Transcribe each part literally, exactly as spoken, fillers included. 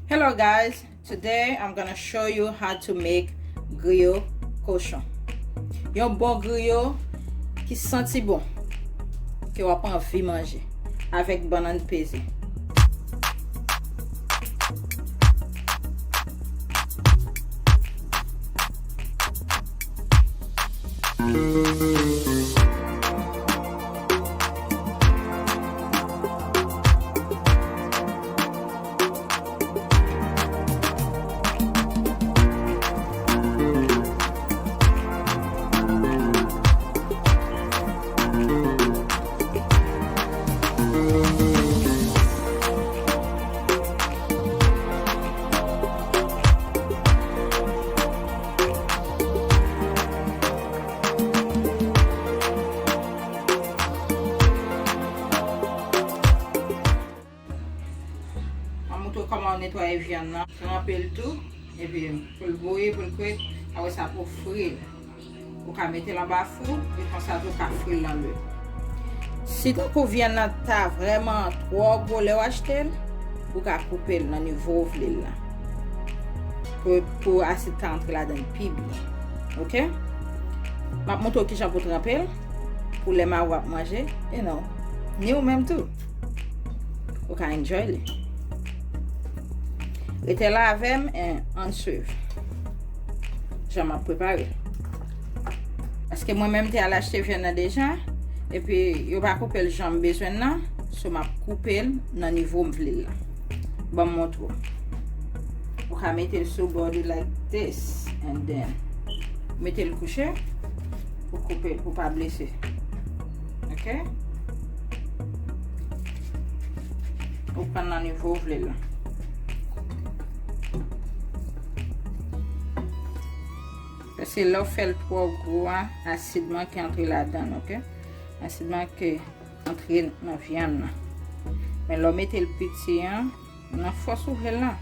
Hello guys, today I'm gonna show you how to make griyo kochon. Yon bon griyo ki santi bon, ke w ap anvi manje, avèk bannann peze. M ap montre w kòman w netwaye vyann nan. Tranpe l tou, epi pou l bouyi, pou l kwit, apre sa pou w fri l. Ou ka mete l anba fou, e konsa tou w ka fri l nan lwil. Si tankou vyann nan ta vrèman twò gwo lè w achte l, ou ka koupe l nan nivo w vle l la. Pou, pou asid ka antre ladan l pi byen. Oke? M ap montre w kijan pou tranpe l, pou lè mari w ap manje, you know, ni ou menm tou. Ou ka enjoy li. Rete la avè m, e ann swiv jan m ap prepare l. Paske mwen menm te al achte vyann nan deja, epi yo pa koupe l jan m bezwen l nan, so m ap koupe l nan nivo m vle l la. Ban m montre w. Ou ka mete l sou bòdi like this, and then mete l kouche pou koupe l, pou pa blese. Oke? Ou pran nan nivo w vle l la. Paske lè w fè l twò gwo a, asid manke antre ladan l, oke? Asid manke antre nan vyann nan. Men lè w mete l piti an, nan fòs ou vle l la,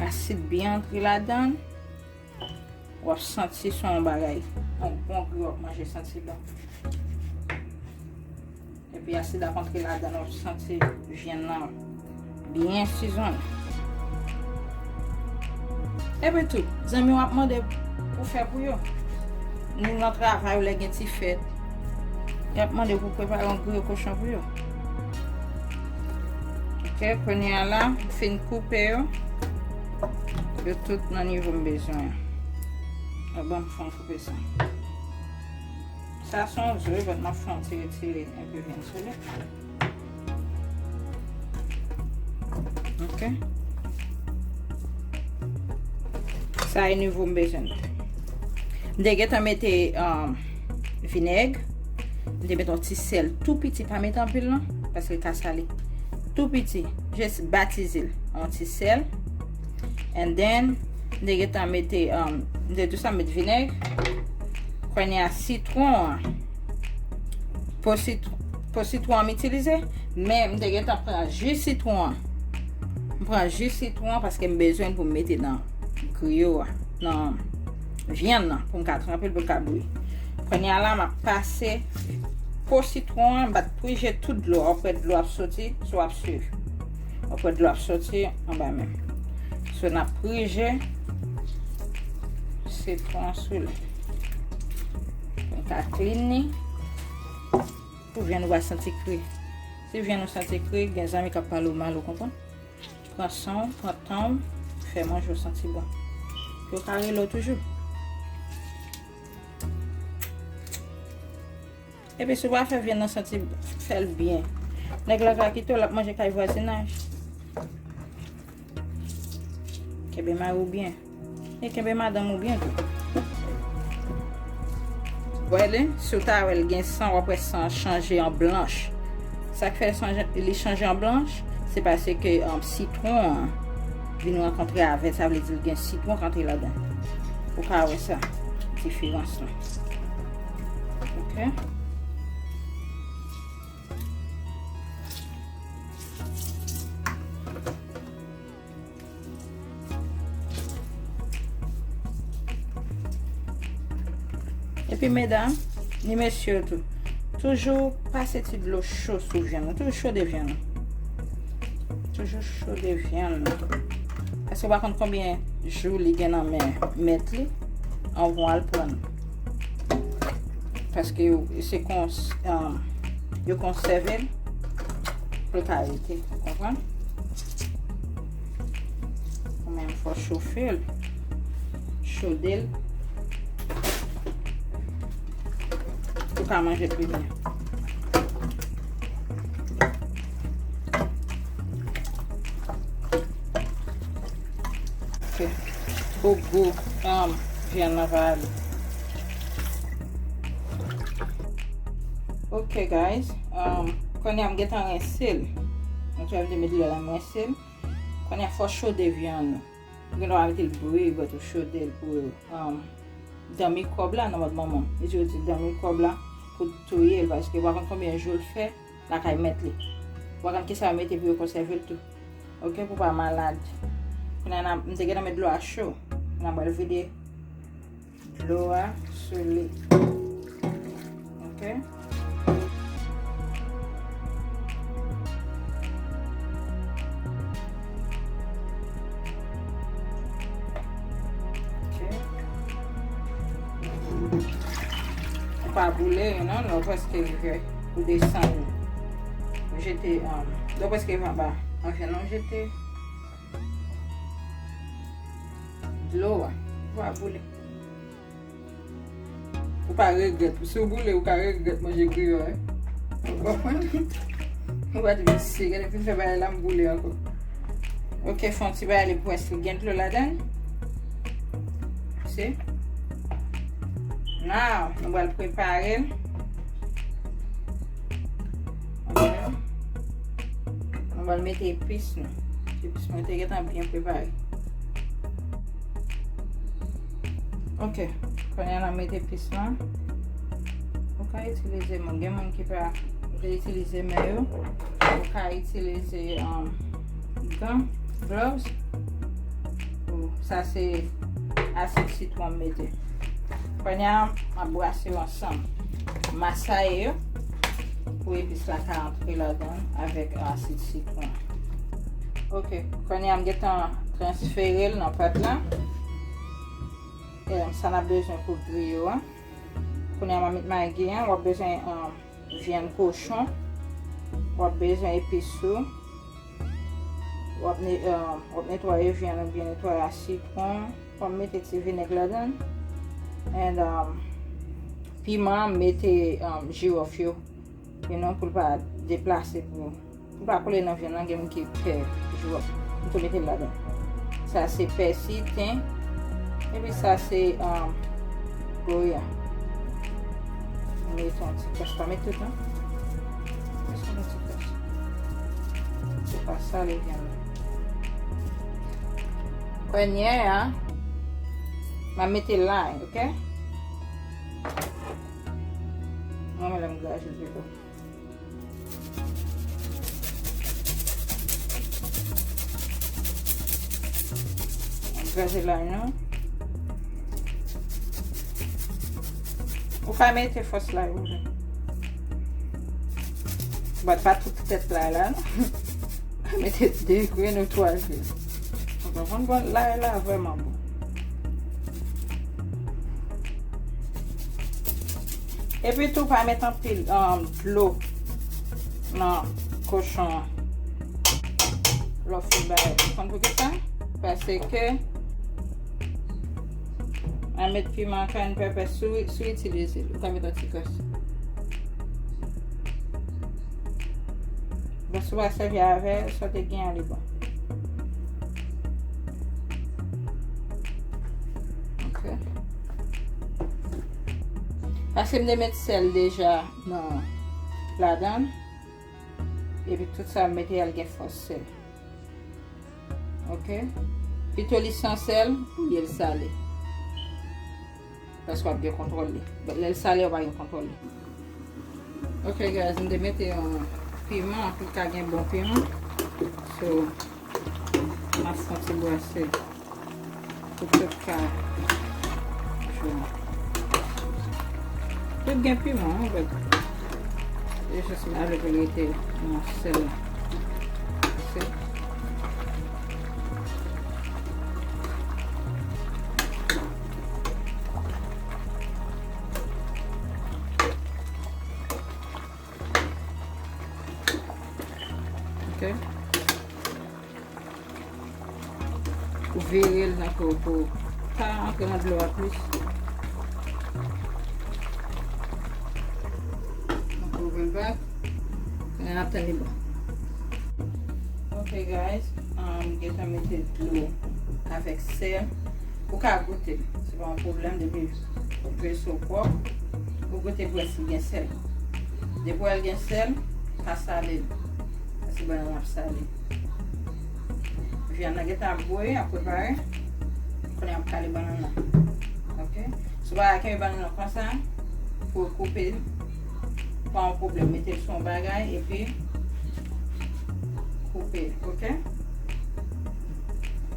asid byen antre ladan l, w ap santi se yon bagay, yon bon griyo w ap manje santi bon. Epi asid ap antre ladan l, w ap santi vyann nan byen sizonnen. Epi tou, zanmi w ap mande pou fè pou yo. Nou nan travay ou lè gen ti fèt, y ap mande pou prepare yon griyo kochon pou yo. Oke, kounye a la, m fin koupe yo. Yo tout nan nivo m bezwen an. Bon, ban m fè yon koupe sa. Sa se yon zo, but m ap fè yon ti retire enpe vyann sou li. Oke. Sa e nivo m bezwen. M te gentan mete, um, vinèg. M te mete yon ti sèl tou piti, pa mete anpil non, paske l ka sale. Tou piti, just batize l. Yon ti sèl. And then, m te gentan mete, um, m te di w sa, m met vinèg. Kounye a, sitwon an. Po sit-, po sitwon an m itilize, men m te gentan pran ji sitwon an. M pran ji sitwon an paske m bezwen l pou m mete nan griyo a, nan vyann nan, pou m ka tranpe l, pou l ka bouyi. Kounye a la, m ap pase po sitwon an, m bat prije tout dlo a, w ap wè dlo ap soti, si w ap swiv. W ap wè dlo ap soti anba men m. So, n ap prije sitwon an sou li. Pou n ka clean li. Pou vyann ou pa santi kri. Si vyann ou santi kri, gen zanmi k ap pale w mal, ou konprann? Pran san w, pran tan w, fè manje w santi bon. Yo ka rele w toujou. Epi si w pa fè vyann nan santi, fè l byen. Nèg la ka kite w, l ap manje kay vwazinaj. Kenbe mari w byen. E kenbe madanm ou byen tou. Wè li, si w ta wè l gen san, w ap wè san an chanje an blanch. Sa k fè san jan-, li chanje an blanch, se paske, um, sitwon an vin rankontre avè l, sa vle di l gen sitwon k antre ladan l. Ou ka wè sa, diferans lan. Oke? Epi medam, ni mesye yo tou, toujou pase ti dlo cho sou vyann ou, toujou chode vyann ou. Toujou chode vyann nan. Paske w pa konn konbyen jou li gen nan men mèt li anvan w al pran l. Paske yo, se kons-, um, yo konsève l pou l ka rete. Ou konprann? Ou menm fò w chofe l, chode l, pou w ka manje l pi byen. Ok. Pou gou, um, vyann nan pa ale. Ok, guys. Um, kounye a m gentan rense l. Mwen te met dlo la, m rense l. Kounye a fò w chode vyann nan. Ou gen dwa mete l bouyi, but ou chode l pou, um, dan mikwòb la nan vant manman. E di yo di dan mikwòb la pou touye l, paske w pa konn konbyen jou l fè lakay mèt li. W pa konn kisa yo mete pou yo konsève l tou. Ok, pou pa malad. Kounye a n a, m te gentan met dlo a cho. N a pral vide dlo a sou li. Ok. Ok. Ou pa boule yo non, lè w prèske rive, ou desann yo. Ou jete, um, lè w prèske rive anba, anfen, non, jete dlo a. Ou pa boule. Ou pa regrèt. Si w boule, ou ka regrèt manje griyo a, wi. Ou konprann? Ou pa di, "Mesye, gade, fin fè bagay la, m boule ankò." Ok, fè yon ti bagay, li prèske gen dlo ladan l. Si. Now, nou pral prepare l. Ok. Nou pral mete epis nou. Epis mwen te gentan byen prepare. Ok. Kounye a n a mete epis lan. Ou ka itilize men w. Gen moun ki pa vle itilize men yo. Ou ka itilize, um, gan, gloves. Ou, sa se asid sitwon m mete. Kounye a, m ap brase yo ansanm. Masaye yo pou epis la ka antre ladan avèk asid sitwon. Ok, kounye a m gentan transfere l nan plat la. E, sa n ap bezwen pou griyo a. Kounye a m ap met magi an, w ap bezwen, um, vyann kochon. W ap bezwen epis ou. W ap ne-, um, w ap netwaye vyann ou byen netwaye a sitwon. W ap mete ti vinèg ladan. And, um, piman, mete, um, jiwòf yo. You know, pou l pa deplase pou, pou l pa kole nan vyann nan, gen moun ki pè jiwòf. M tou mete l ladan. Sa se pèsi, ten. Epi sa se, um, goya. M mete yon ti kras, pa met tout, non. Jis yon ti kras. Se pa sale vyann nan. Kounye a, m a mete lay, ok? Mwen menm lè m graje l pito. Graje lay nou. Ou ka mete fòs lay ou vle. Bat pa tout tèt lay la, non. Mete de grenn ou twa grenn. Ou konprann? Bon, lay la vrèman bon. Epi tou, pa met anpil, um, dlo nan kochon an. Lè w fin bay, ou konn poukisa? Paske, a met piman, cayenne pepper, si w, si w itilize l, ou ka met yon ti kras. Bon, si w pa sèvi avè l, sa w te gen an, li bon. Ok. Paske m te met sèl deja nan, ladan l. Epi tout sa m mete a l gen fòs sèl. Ok? Pito li san sèl, olye l sale. Paske w ap gen kontwòl li. Lè l sale, w pa gen kontwòl li. Ok, guys, m te mete yon piman, pou l ka gen bon piman. So, m ap fè yon ti brase. Pou tout ka jwenn. Tout gen piman, an fèt. E jis mete avèk l rete nan sèl la. Se. Vire l nan kou pou pa antre nan dlo a plis. Antre ouvè l back. Kounye a n ap tann li bon. Ok guys, um, gentan mete dlo avèk sèl. Ou ka goute l. Se pa yon pwoblèm depi veso pwòp. Ou goute pou wè si gen sèl. Depi w wè l gen sèl, pa sale l. Paske bannann nan ap sale. Vyann nan gentan ap bouyi, ap prepare. Kounye a m ap kale bannann nan. Ok? Si w pa ka kenbe bannann nan konsa, pou w koupe l, pa yon pwoblèm. Mete l sou yon bagay, epi koupe l, ok?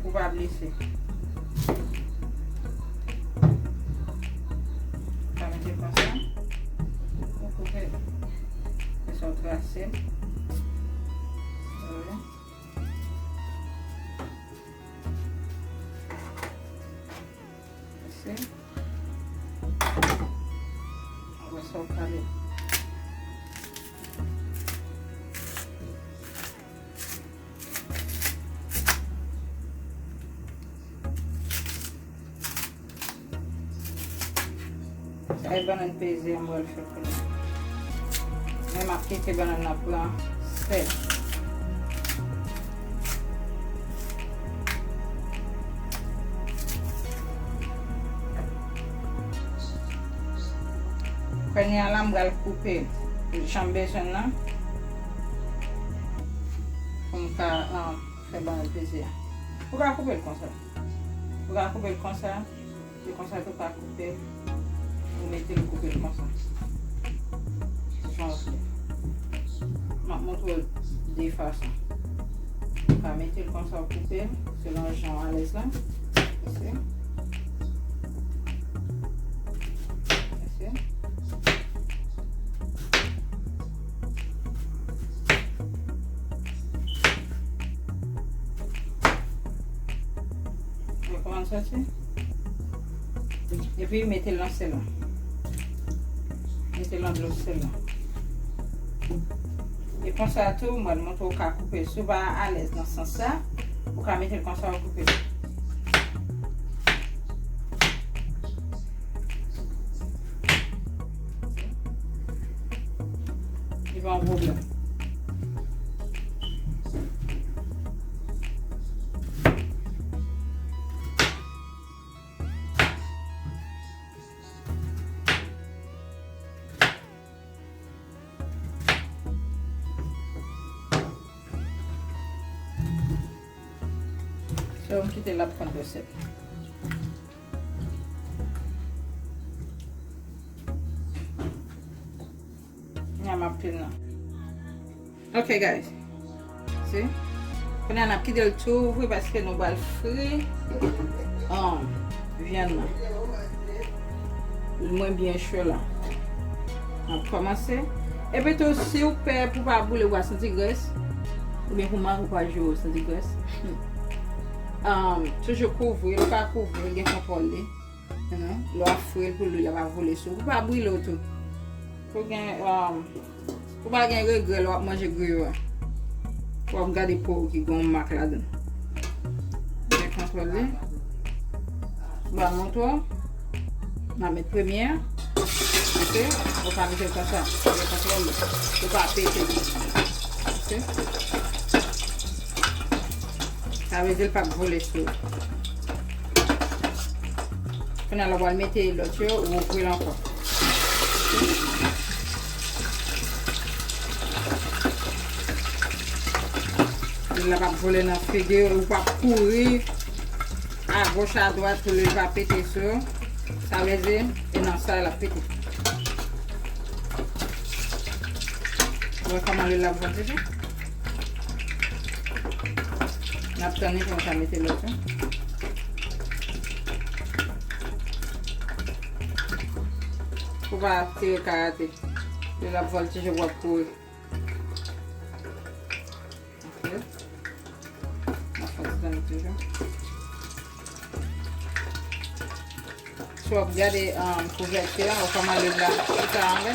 Pou w pa blese. Sa mete konsa. Ou koupe. Fè sa w trase. Wi. Trase. Apre sa w kale. Sa e bannann peze a m pral fè kounye a. Men m ap kite bannann nan pran sèl. Kounye a la, m pral koupe jan m bezwen nan pou m ka, ah, fè bannann peze a. Ou ka koupe l konsa. Ou ka koupe l konsa. Se konsa tou ka koupe. Ou mete l koupe l konsa. Jan w vle. M ap montre w de fason. Ou ka mete l konsa ou koupe l selon jan w alèz la. Mèsi. Mèsi. Wè kòman l soti? Epi mete l nan sèl la. Mete l nan dlo sèl la. E konsa tou, mwen montre w ka koupe. Si w pa alèz nan sans sa, ou ka mete l konsa ou koupe. Li pa yon pwoblèm. So, m kite l ap pran dosèt. Nya m ap pil nan. Ok, guys. Si? Kounye a n ap kite l tou ouvri paske nou pral fri, um, vyann nan. Mwen byen cho la. N ap kòmanse. Epi tou, si w pè pou pa boule, ou pa santi grès, oubyen pou mari w pa jwe ou santi grès, um, toujou kouvri l, pa kouvri l, gen kontwòl li. Lè w ap fri l pou lwil la pa vole sou ou, pou pa brile w tou. Pou gen, um, pou pa gen regrè lè w ap manje griyo a. W ap gade po w ki gen yon mak ladan l. Byen kontwòle. M pral montre w. M ap met premye a. Ok? Ou ka mete l konsa. Byen kontwòle. Pou pa pete. Ok? Sa vle di l p ap vole sou ou. Kounye a la, w pral mete lòt yo, ou ouvri l ankò. Lwil la p ap vole nan figi w, ou p ap kouri agoch adwat pou lwil pa pete sou ou. Sa vle di, e nan sa l ap pete. Ou wè kòman lwil la ap vole deja? N ap tann li pou nou ka mete lòt yo. Pou pa tire karate. Lè l ap vòltije, w ap kouri. Ok. N ap fè ti tann li toujou. Si w ap gade, um, kouvèti a, ou kòman lwil la chita anlè.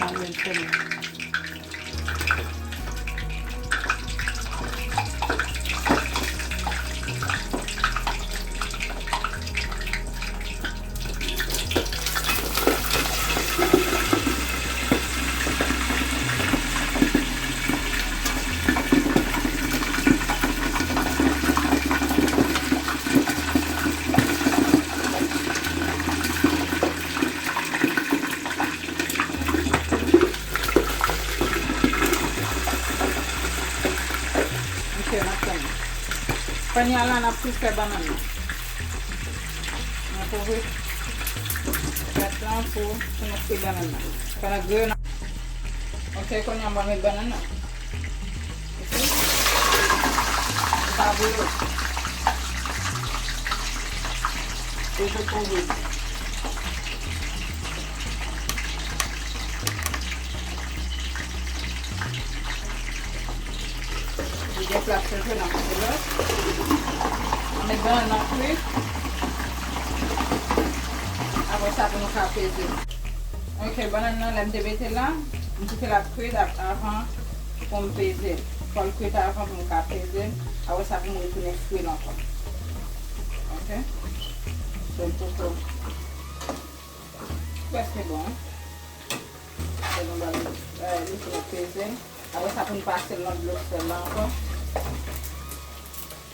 Anlè l fèmen. Kounye a la, n ap tou fè bannann nan. N ap ouvri plat lan pou, pou nou fri bannann nan. Pandan griyo nan. Ok, kounye a, m pral met bannann nan. Ok. Li pa boule. Toujou kouvri. Li gen plas toujou nan kote lòt. Mwen met bannann nan kwit. Apre sa pou nou ka peze. Ok, bannann nan, lè m te mete l la, m kite l ap kwit ap, avan pou m peze l. Fò l kwit avan pou m ka peze l. Apre sa pou m retounen fri l ankò. Ok? So, l poko prèske bon. Fè nou ba li, eh, li fini peze. Apre sa, pou n pase l nan dlo sèl la ankò.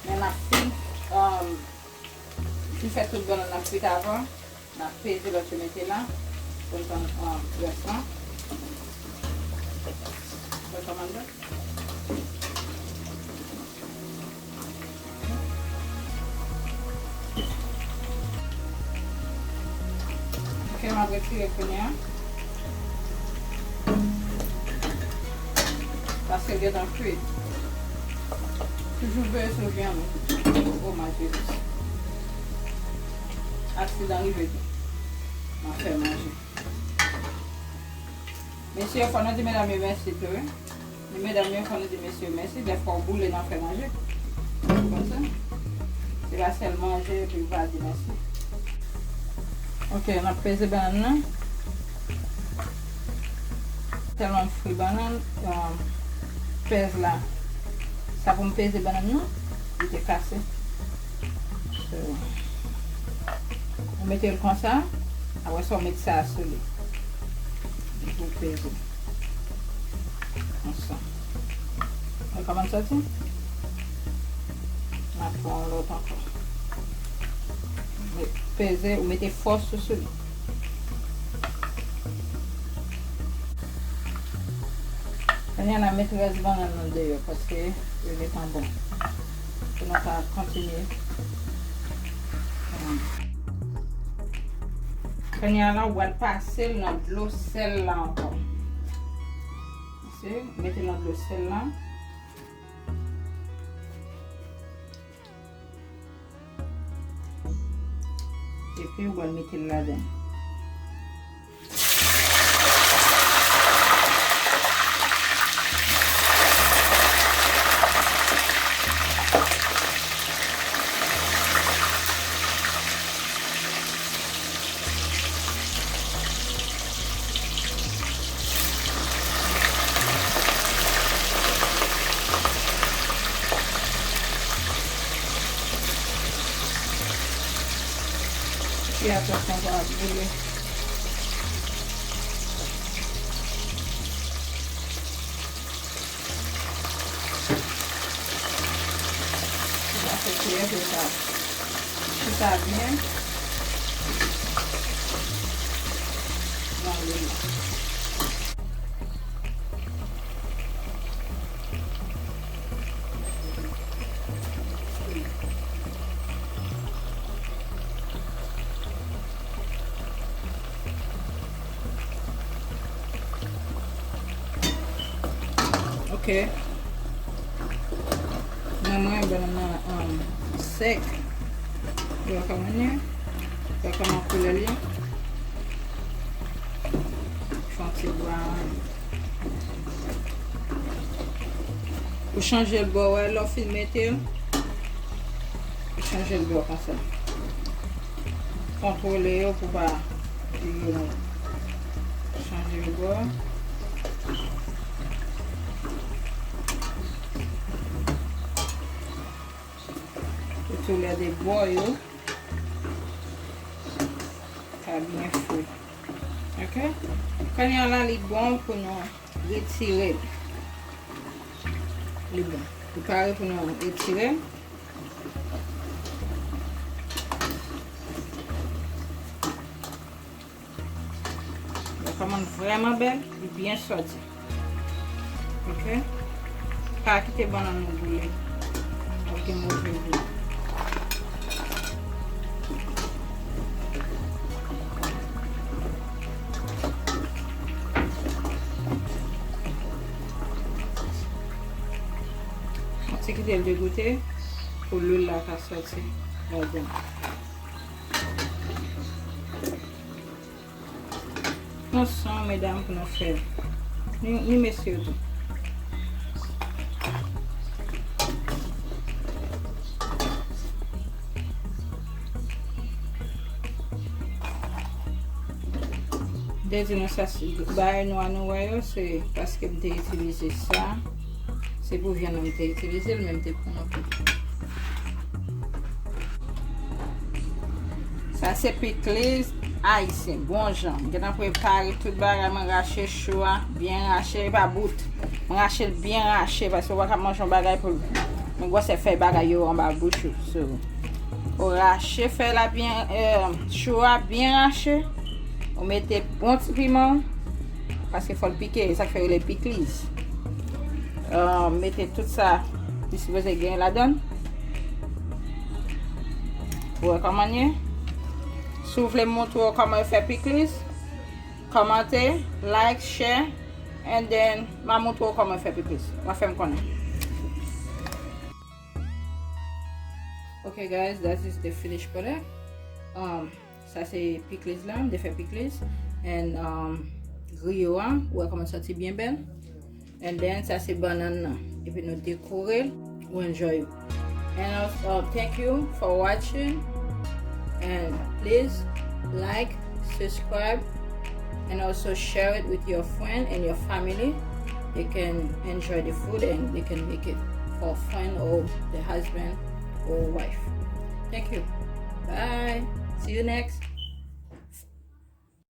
Men n ap fin, um, fin fè tout bannann nan frit avan. N ap peze lòt yo mete la. Pou n tann, um, rès lan. Wè kòman l ye? Ok, m ap retire kounye a. Paske l gentan kwit. Toujou veye sou vyann ou. O, my goodness. Aksidan rive tou. M ap fè manje. Mesye, fò nou di medam yo mèsi tou, wi. Ni medam yo, fò nou di mesye yo mèsi. Dèfwa w boule nan fè manje. Ou konprann sa? Se pa sèl manje epi w pa di mèsi. Ok, n ap peze bannann nan. Tèlman m fri bannann, um, pèz la. Sa pou m peze bannann nan, li te kase. So, ou mete l konsa, apre sa ou met sa sou li. Epi ou peze. Konsa. Ou kòmanse soti? N ap pran yon lòt ankò. Peze, ou mete fòs ou sou li. Kounye a n a met rès bannann nan deyò, paske yo gentan bon. Pou nou ka kontinye. Kounye a la, ou pral pase l nan dlo sèl la ankò. Mete nan dlo sèl la. Epi ou pral mete l ladan. Fè atansyon pa boule. Sa fè kiyè pou sa chita byen nan lwil la. Ok. Nan mwen, bannann nan, um, sèk. Wè kòman l ye? Wè kòman koulè l ye? Fè yon ti brown. Ou chanje l bò, wè, lè w fin mete l, ou chanje l bò konsa. Kontwole yo pou pa vire nou. Chanje l bò. Pou tou lè de bò yo ka byen fri. Ok? Kounye a la, li bon pou nou retire l. Li bon. Li pare pou nou retire l. Li kòmanse vrèman bèl, li byen sòti. Ok? Pa kite bannann nou boule. L ap gen move gou. Kite l degoute pou lwil la ka sòti ladan. Yon son, medam, pou nou fè. Ni, ni mesye yo tou. M te di nou sa, bagay nwa nou wè yo, se paske m te itilize sa. Se pou vyann nan m te itilize l, men m te pran anpil. Sa se pikliz ayisyen, bon jan. M gentan prepare tout bagay, mwen rache chou a, byen rache, e pa bout. Mwen rache l byen rache, paske ou pa ka manje yon bagay pou l, men gwosè fèy bagay yo anba bouch ou. So, ou rache fèy la byen, eh, chou a byen rache. Ou mete bon ti piman, paske fò l pike, e sa k fè yo rele pikliz. Eh, mete tout sa, li sipoze gen ladan l. Ou wè kòman l ye? Si w vle m montre w kòman yo fè pikliz, kòmante, like, share, and then m a montre w kòman yo fè pikliz. W a fè m konnen. Okay, guys, that is the finished product. Um, sa se pikliz la, m te fè pikliz. And, um, griyo a, ou wè kòman l sòti byen bèl. And then, sa se bannann nan. Epi nou dekore l, ou enjoy. And also, uh, thank you for watching. And please like, subscribe, and also share it with your friend and your family. They can enjoy the food and they can make it for a friend or the husband or wife. Thank you. Bye. See you next.